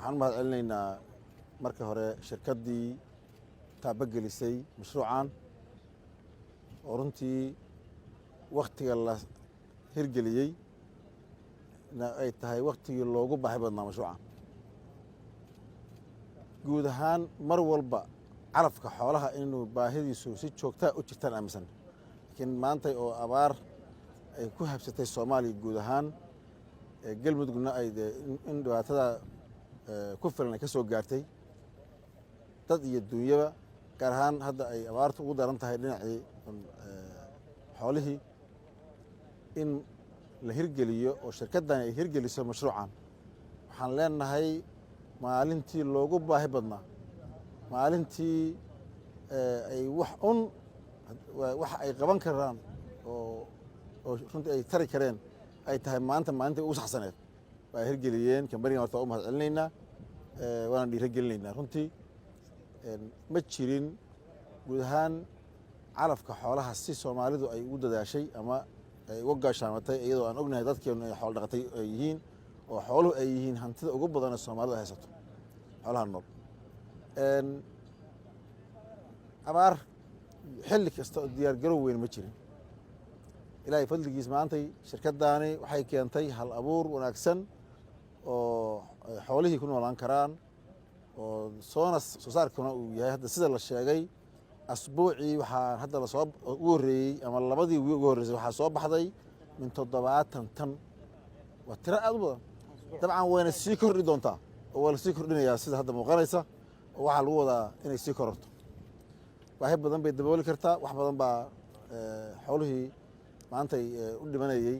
Waxaan u mahad celinaynaa marka hore shirkaddii taabagelisay mashruucan, oo runtii wakhtiga la hirgeliyey na ay tahay wakhtigii loogu baahi badnaa mashruucan. Guud ahaan, mar walba calafka xoolaha inuu baahidiisu si joogtaa u jirtaan aaminsan, laakiin maantay oo abaar ay ku habsatay Soomaaliya guud ahaan, Galmudugna ay dee in dhibaatada ku filan ay ka soo gaartay dad iyo dunyaba, gaar ahaan hadda ay abaartu ugu daran tahay dhinacii xoolihii, in la hirgeliyo oo shirkaddan ay hirgeliso mashruucan, waxaan leenahay maalintii loogu baahi badnaa, maalintii ay wax un waxa ay qaban karaan oo runtii ay tari kareen ay tahay maanta, maalintii ugu saxsaneed waa hirgeliyeen kambanigan. Horta waa u mahad celinaynaa, waana dhiiro gelinaynaa. Runtii ma jirin guud ahaan calafka xoolaha si Soomaalidu ay ugu dadaashay ama ay uga gaashaamatay, iyadoo aan ognahay dadkeenu ay xoolo dhaqatay ay yihiin oo xooluhu ay yihiin hantida ugu badan ee Soomaalidu ay haysato, xoolaha nool. Abaar xilli kasta oo diyaar garow weyn ma jirin. Ilaahay fadligiis, maantay shirkaddaani waxay keentay hal abuur wanaagsan oo xoolihii ku noolaan karaan, oo soona soo saarkuna uu yahay hadda sida la sheegay asbuucii waxaa hadda lasoo ugu horreeyey ama 2dii wii ugu horreysay waxaa soo baxday min 70 tan. Waa tiro aad u badan. Dabcan wayna sii kordhi doontaa oo waa lasii kordhinayaa sida hadda muuqanaysa, oo waxaa lagu wadaa inay sii kororto. Baahi badan bay dabooli kartaa, wax badan baa xoolihii maantay u dhimanayey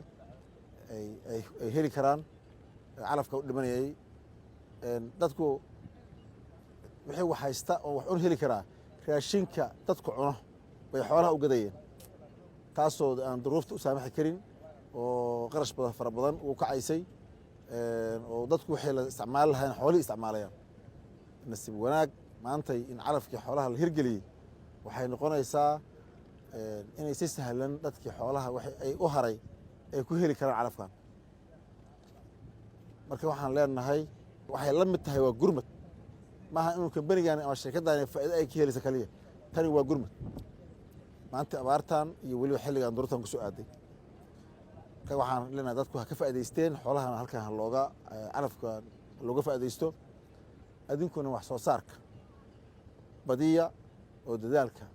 ay heli karaan calafka u dhimanayey. Dadku wixii wax haysta oo wax un heli karaa, raashinka dadku cuno bay xoolaha u gadayeen, taasoo aan duruufta u saamaxi karin oo qarash badan fara badan uu kacaysay, oo dadku waxay la isticmaali lahayn xoolihii isticmaalayaan. Nasiib wanaag, maantay in calafkii xoolaha la hirgeliyey waxay noqonaysaa inay si sahlan dadkii xoolaha wax ay u haray ay ku heli karaan calafkan. Marka waxaan leenahay waxay la mid tahay waa gurmad. Maaha inuu kambanigan ama shirkaddan faa'iido ay ka helaysa kaliya, tani waa gurmad maanta abaartan iyo weliba xilligan duruuftan kusoo aaday. Marka waxaan leenahay dadku ha ka faa'idaysteen xoolahana, halkan ha looga calafka looga faa'iidaysto. Adinkuna wax soo saarka badiya oo dadaalka.